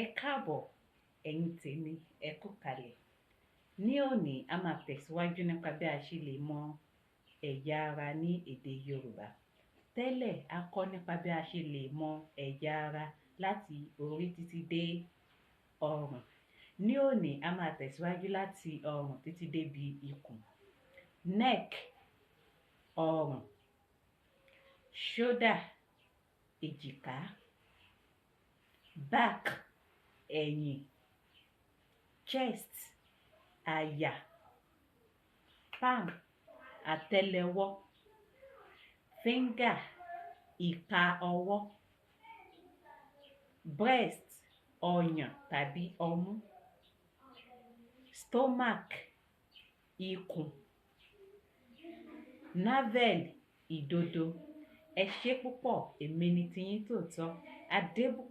Ẹ káàbọ̀, ẹ̀yin tèmi, ẹ kú kalẹ̀. Ní òní, a máa tẹ̀síwájú nípa bí a ṣe lè mọ ẹ̀yà ara ní èdè Yorùbá. Tẹ́lẹ̀, a kọ́ nípa bí a ṣe lè mọ ẹ̀yà ara láti orí títí dé ọrùn. Ní òní, a máa tẹ̀síwájú láti ọrùn títí dé bí ikùn. Neck, ọrùn. Shoulder, èjìká. Back, ẹ̀yìn. Chest, àyà. Palm, àtẹ́lẹwọ́. Finger, ìka ọwọ́. Breast, ọyàn tàbí ọmú. Stomach, ikùn. Navel, ìdodo. Ẹ ṣé púpọ̀, èmi ni tiyín tòótọ́, Adébùkọ́lá.